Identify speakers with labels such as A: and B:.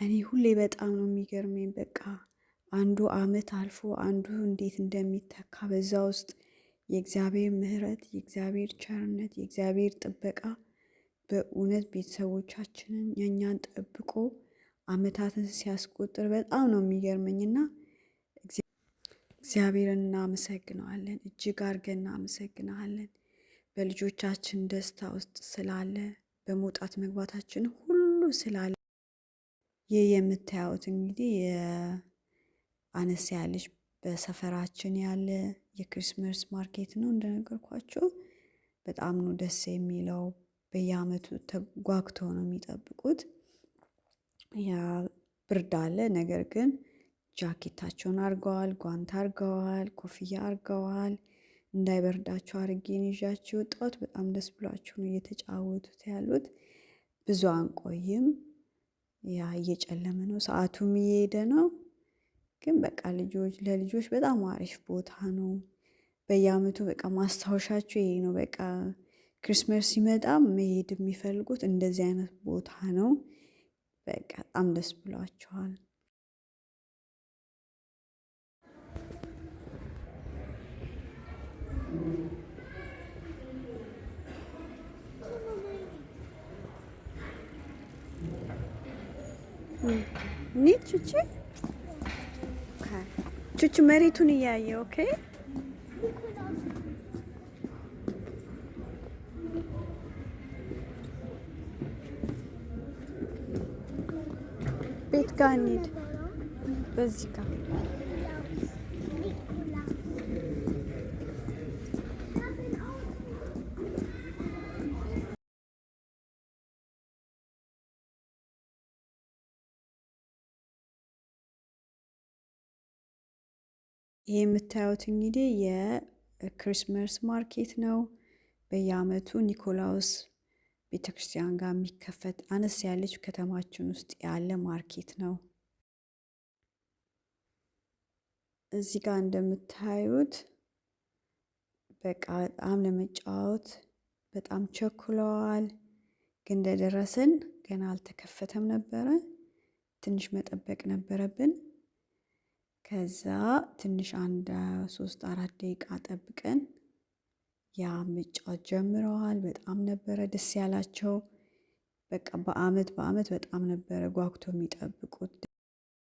A: እኔ ሁሌ በጣም ነው የሚገርመኝ። በቃ አንዱ አመት አልፎ አንዱ እንዴት እንደሚተካ በዛ ውስጥ የእግዚአብሔር ምሕረት፣ የእግዚአብሔር ቸርነት፣ የእግዚአብሔር ጥበቃ በእውነት ቤተሰቦቻችንን የእኛን ጠብቆ አመታትን ሲያስቆጥር በጣም ነው የሚገርመኝና እግዚአብሔርን እናመሰግነዋለን። እጅግ አድርገን እናመሰግነዋለን። በልጆቻችን ደስታ ውስጥ ስላለ፣ በመውጣት መግባታችን ሁሉ ስላለ። ይህ የምታዩት እንግዲህ አነስ ያለች በሰፈራችን ያለ የ Christmas market ነው። እንደነገርኳችሁ በጣም ነው ደስ የሚለው። በየአመቱ ተጓግተው ነው የሚጠብቁት። ያ ብርድ አለ፣ ነገር ግን ጃኬታቸውን አርገዋል፣ ጓንት አርገዋል፣ ኮፍያ አርገዋል። እንዳይበርዳቸው አርጌ ይዣቸው የወጣሁት። በጣም ደስ ብሏቸው ነው እየተጫወቱት ያሉት። ብዙ አንቆይም። ያ እየጨለመ ነው፣ ሰዓቱም እየሄደ ነው። ግን በቃ ልጆች ለልጆች በጣም አሪፍ ቦታ ነው። በየአመቱ በቃ ማስታወሻቸው ይሄ ነው። በቃ Christmas ሲመጣ መሄድ የሚፈልጉት እንደዚህ አይነት ቦታ ነው። በቃ በጣም ደስ ብሏቸዋል። እንሂድ ቹቹ፣ ቹቹ መሬቱን እያየ፣ okay። ቤት ጋር እንሂድ። በዚህ ጋር።
B: Nikolaus. Ich habe ein Auto.
A: ይህ የምታዩት እንግዲህ የ Christmas market ነው። በየአመቱ ኒኮላውስ ቤተክርስቲያን ጋር የሚከፈት አነስ ያለች ከተማችን ውስጥ ያለ market ነው። እዚህ ጋር እንደምታዩት በቃ በጣም ለመጫወት በጣም ቸኩለዋል። ግን እንደደረስን ገና አልተከፈተም ነበረ። ትንሽ መጠበቅ ነበረብን። ከዛ ትንሽ አንድ 3-4 ደቂቃ ጠብቀን ያ መጫወት ጀምረዋል። በጣም ነበረ ደስ ያላቸው። በቃ በአመት በአመት በጣም ነበረ ጓጉቶ የሚጠብቁት።